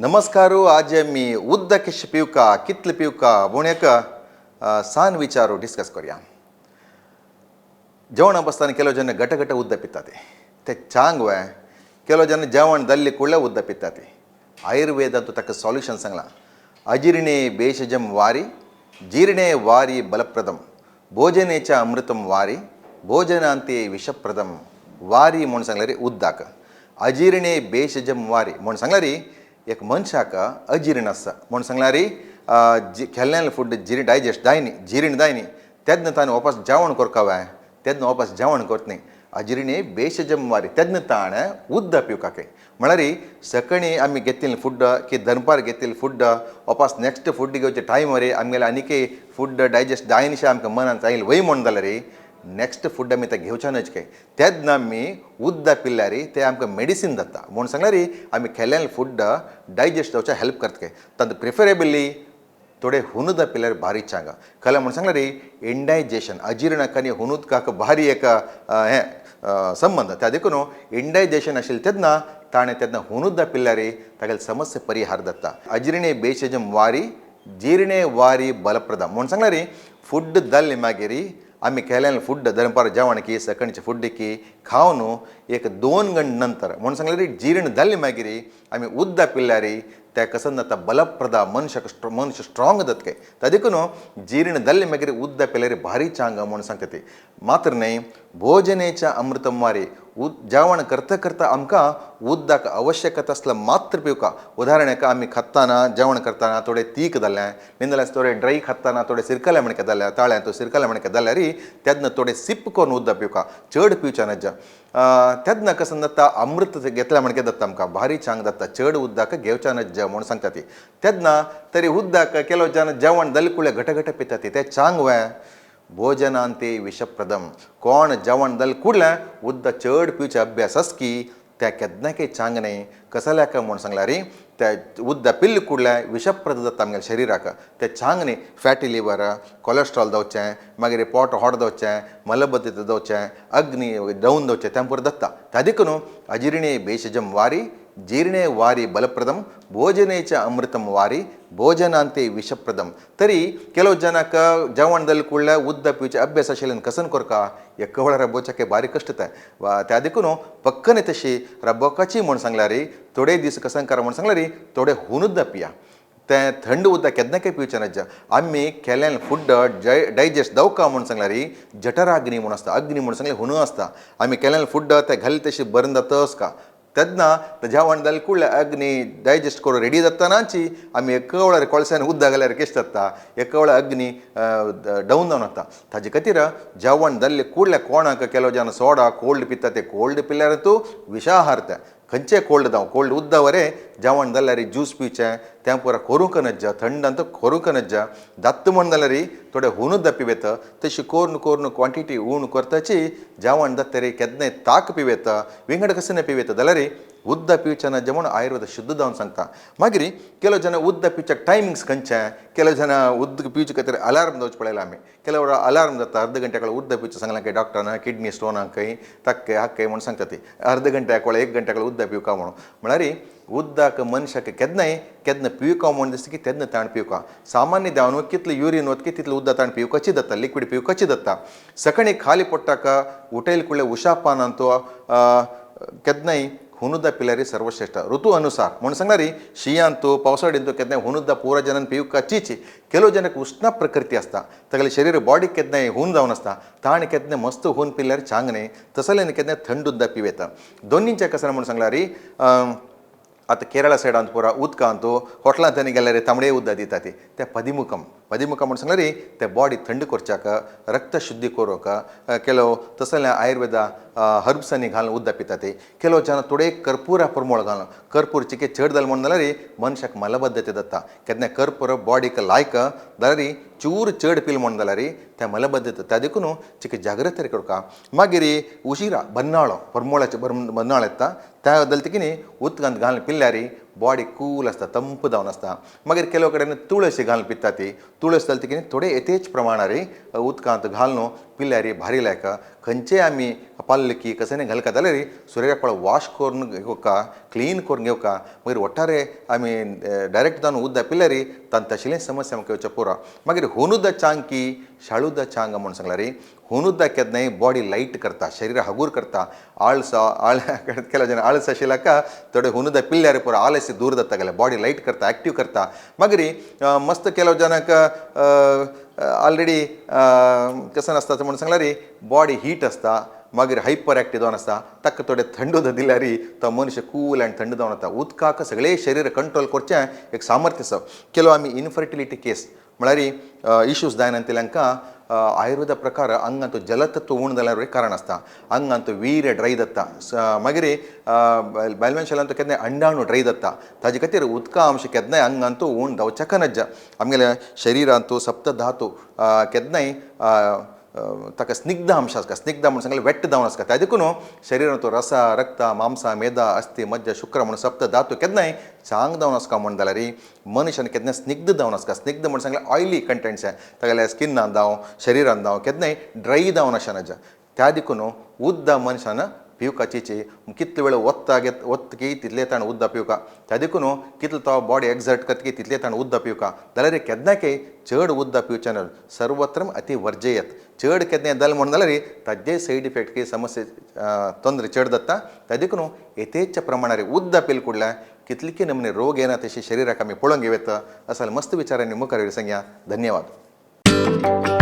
नमस्कार. आज मी उदक कशें पिवका, कितलें पिवका म्हूण एक सान विचार डिस्कस करुया. जेवणा बसतना ಕೆಲವು ಜನ घट घट उदक पितात, ते चांग वे. ಕೆಲವು ಜನ जेवण जाल्ले कुडले उदक पितात. आयुर्वेदांत ताका सॉल्युशन सांगलां. अजिर्णे भेषजं वारी, जीर्णे वारी बलप्रदम, भोजने च अमृतम वारी, भोजनांते विषप्रदम. वारी म्हूण सांगल्यार उदक. अजिर्णे भेषजम वारी म्हूण सांगल्यार एक मनशाक अजीर्ण आसा म्हूण सांगल्यार केल्लें फूड जीर्ण डायजेस्ट जायनी, जीर्ण जायनी, तेन्ना ताणें वापस जेवण करपा जाय. तेन्ना वापस जेवण करत न्ही. अजिर्णे भेषजम वारी, तेन्ना ताणें उदक पिवपाक. म्हळ्यार सकाळीं आमी घेतिल्लें फूड की दनपार घेतिल्लें फूड वापस नेक्स्ट फूड घेवचे टायमार आमगेलें आनीकय फूड डायजेस्ट जायनशें आमकां मनांत आयलें वय म्हूण जाल्यार नेक्स्ट फूड आमी तें घेवचे न्हय काय. तेन्ना आमी उदक पिल्यार तें आमकां मेडिसीन जाता. म्हूण सांगल्यार आमी केल्लें फूड डायजेस्ट जावचे हेल्प करता काय. तातूंत प्रिफरेबली थोडे हुनुदा पिल्यार भारी चांग. कला म्हूण सांगल्यार इंडायजेशन, अजिर्णाक आनी हुनुदकाक भारी एक हें संबंद. त्या देखून इंडायजेशन आशिल्लें तेन्ना ताणें तेन्ना हुनुदा पिल्यार तागेली समस्या परिहार जाता. अजिर्णे भेषजम वारी, जीर्णे वारी बलप्रदम म्हूण सांगल्यार फूड जाल्लें मागीर आमी केलें फूड दनपार जेवण की सकाळचें फूड की खावन एक 2 गंटे नंतर म्हूण सांगल्यार जीर्ण जाल्लें मागीर आमी उदक पिल्यार त्या कसन जाता बलप्रदा, मनशाक मनुष्य स्ट्रॉंग जाता काय. त्या देखून जीर्ण जाल्लें मागीर उदक पिल्यार भारी चांग म्हूण सांगता ती. मात्र न्हय, भोजनेच्या अमृतम वारी, जेवण करता करता आमकां उदक आवश्यकता आसल्यार मात्र पिवका. उदाहरणाक आमी खाताना, जेवण करतना थोडें तीख जालें न्ही जाल्यार थोडें ड्राय खाताना थोडें सिरकलें म्हणके जाल्यार, ताळ्यांत सिरकलें म्हणके जाल्यार तेन्ना थोडें सिप करून उदक पिवका, चड पिवचें नज्जा. तेन्ना कसं जाता, अमृत घेतल्या म्हणके जाता, आमकां भारी चांग जाता. चड उदक घेवचें नज्जा म्हूण सांगता ती. तेन्ना तरी उदक ಕೆಲವು ಜನ जेवण जालें कुळे घट घट पितात, ते चांग वे. भोजनांते विषप्रदम. कोण जेवण जालें कुडलें उदक चड पिवचे अभ्यास आस की त्या केन्ना काही चांग न्हय. कसल्याक म्हूण सांगल्यार त्या उदक पिल्ले कुडलें विषप्रद जाता आमगेल्या शरिराक, ते चांग न्हय. फॅटी लिवर, कोलेस्ट्रॉल जावचें, मागीर पोट हॉट जावचें, मलबद्धता जावचें, अग्नी डावन जावचें, तें पुरो जाता. त्या देखून अजिर्णे भेषजम वारी, जीर्णे वारी बलप्रदम, भोजनेच अमृतम वारी, भोजनांते विषप्रदम. तरी ಕೆಲವು ಜನಕ್ಕೆ जेवण जालें कुडले उदक पिवचे अभ्यास आशिल्ल्यान कसन करका एका वेळार राबोवच्याक भारी कश्ट ते. त्या देखून पक्कने तशी राबोवपाची म्हूण सांगल्यार थोडे दीस कसन करा म्हूण सांगल्यार थोडे हून उदक पिया. तें थंड उदक केन्ना काय पिवचें नज्जा. आमी केल्लें फूड डायजेस्ट जावका म्हूण सांगल्यार जठराग्नी म्हूण आसता. अग्नी म्हूण सांगल्यार हुनू आसता. आमी केल्लें फूड तें घालले तशी बरें जाता का. तेन्ना जेवण जालें कुडलें अग्नी डायजेस्ट करून रेडी जातानाची आमी एका वेळार कोळश्यान उदक घाल्यार कशें जाता, एका वेळार अग्नी डावन जावन वता. ताजे खातीर जेवण जाल्लें कुडलें कोणाक ಕೆಲವು ಜನ ಸೋಡಾ कोल्ड पिता, ते कोल्ड पिल्यार तूं विषाहार. तें खंयचें कोल्ड जावं, कोल्ड उदक वरे जेवण जाल्यार ज्यूस पिवचें तें पुरा करूंक नज्जा, थंड आनी करूंक नज्जा. जाता म्हण जाल्यार थोडें हून उदक पिवेता. तशी करून करून क्वॉन्टिटी उण करताची जेवण जातरी केन्नाय ताक पिवेता, विंगड कसलें पिवेता जाल्यार उदक पिवचें नज्जा म्हूण आयुर्वेद शुद्ध जावन सांगता. मागीर ಕೆಲವು ಜನ ಉदक पिवच्याक टायमिंग्स खंयचें, ಕೆಲವು ಜನ ಉदक पिवचे खातीर अलार्म दवरचें पळयलां आमी. ಕೆಲವರು अलार्म जाता, अर्द घंट्याक उदक पिवचें सांगलां काय डॉक्टरान, किडनी स्टोनाक खंय तक्के हक्के म्हूण सांगता ती, अर्द घंट्याक एक घंट्याक उदक पिवका म्हणून. म्हळ्यार उदक मनशाक केन्नाय केन्ना पिवका म्हूण दिसता की तेन्ना ताण पिवका. सामान्य देवन कितलें युरीन वता की तितलें उदक ताण पिवकाची जाता, लिक्वीड पिवकाची जाता. सकाळीं खाली पोटाक उठयल कुडले उशापानान तो केन्नाय हुनुदा पिल्यार सर्वश्रेष्ठ. ಋತು ಅನುಸಾರ म्हूण सांगल्यार शियांत पावसाळ्यांत केन्नाय हुनुदा पुरा जनान पिवकाचीच. ಕೆಲವು ಜನಕ್ಕೆ ಉಷ್ಣ ಪ್ರಕೃತಿ आसता, तागेलें शरीर बॉडी केन्नाय हून जावन आसता, ताणें केन्नाय मस्त हून पिल्यार चांग न्हय. तसलें केन्नाय थंड उदक पिवेता. दोनींचें कशें म्हूण सांगल्यार आतां केरळा सायडांत पुरा उदकांत हॉटेलांत गेल्यार तांबडे उदक दिता ती, तें पदिमुखम. पदिमुखम म्हूण सांगल्यार ते बॉडी थंड करच्याक, रक्त शुद्धी करूंक ಕೆಲವು तसलें आयुर्वेदा हर्ब्सांनी घालून उदक पिता ते. ಕೆಲವು ಜನ थोडे कर्पुरा परमळ घालून, कर्पूर चिके चड जालें म्हूण जाल्यार मनशाक मलबद्धते जाता. केन्ना कर्पूर बॉडीक लायक जाल्यार चूर चड पिल म्हूण जाल्यार त्या मलबद्धते, त्या देखून चिके जागृत करका. मागीर उशिरा बन्नाळो परमळाचे बन्नाळो येता, त्या बदल कितें उदकांत घालून पिल्यार बॉडी कूल आसता, ತಂಪು जावन आसता. मागीर ಕೆಲವು कडेन तुळशी घालून पिता ती. तुळस जाली कितें थोडे यथेच प्रमाणार उदकांत घालून पिल्यार भारी लायक. खंयचे आमी पालकी कसने घालका जाल्यार सुर्याक पळ वॉश करून घेवका, क्लीन करून घेवका. मागीर वट्टारे आमी डायरेक्ट जावन उदक पिल्यार तांकां तशें समस्या आमकां येवच्या पुरो. मागीर हुनुदा चांग की शाळुदा चांग म्हणून सांगला रे. हुनुदा केन्नाय बॉडी लायट करता, शरीर हगूर करता. आळस आळ केला जेन्ना आळस आशिल्ल्याका थोडे हुनुदा पिल्यार पुरो आलस दूर जाता गेल्यार बॉडी लायट करता, एक्टीव करता. मागीर मस्त केलो जाणांक ऑलरेडी कसं आसता म्हणून सांगल्यार बॉडी हीट आसता, मागीर हायपर एक्टीव जावन आसता. ताका थोडे थंड उदक दिल्यार तो मनुष्य कूल आनी थंड जावन वता. उदकाक सगळें शरीर कंट्रोल करचें एक सामर्थ्य आसा. केलो आमी इनफर्टिलिटी केस म्हळ्यार इश्यूज जायना तांकां आयुर्वेदा प्रकार आंगांत जलतत्व उण जाल्यार कारण आसता. आंगांत वीर ड्राय जाता, मागीर बायल मनशांत केन्नाय अंडाणू ड्राय जाता. ताजे खातीर उदका अंश केन्नाय आंगांत उण जावच्याक नज्जा. आमगेल्या शरिरांत सप्तधातू केन्नाय ताका स्निग्ध अंश आसता. स्निग्ध म्हणून सांगलें वेट जावन आसता. त्या देखून शरिरांत रसा रक्त मांसा मेदा अस्थी मज्जा शुक्र म्हणून सप्त धातू केन्नाय चांग जावन आसता. म्हण जाल्यार मनशान केन्नाय स्निग्ध जावन आसता. स्निग्ध म्हणून सांगलें ऑयली कंटेंट्स तागेल्या स्किनान जावं शरिरान जावं केन्नाय ड्राय जावन आसना. त्या देखून उदक मनशान पिवपाची कितले वेळ वत्ता घेत वत की तितले ताण उदक पिवका. त्या देखून कितलो तो बॉडी एक्झर्ट करता की तितले ताण उदक पिवका. जाल्यार केन्नाय चड उदक पिवचें न्हय, सर्वत्र अति वर्जयत. चड केन्नाय जालें म्हणून जाल्यार ताजे सायड इफेक्ट की समस्या तोंदरे चड जाता. त्या देखून यथेच्छ प्रमाणार उदक पिल कुडल्या कितली की नमने रोग येना तशी शरिराक आमी पळोवंक घेवं येता. असाल मस्त विचारांनी मुखार सांगया. धन्यवाद.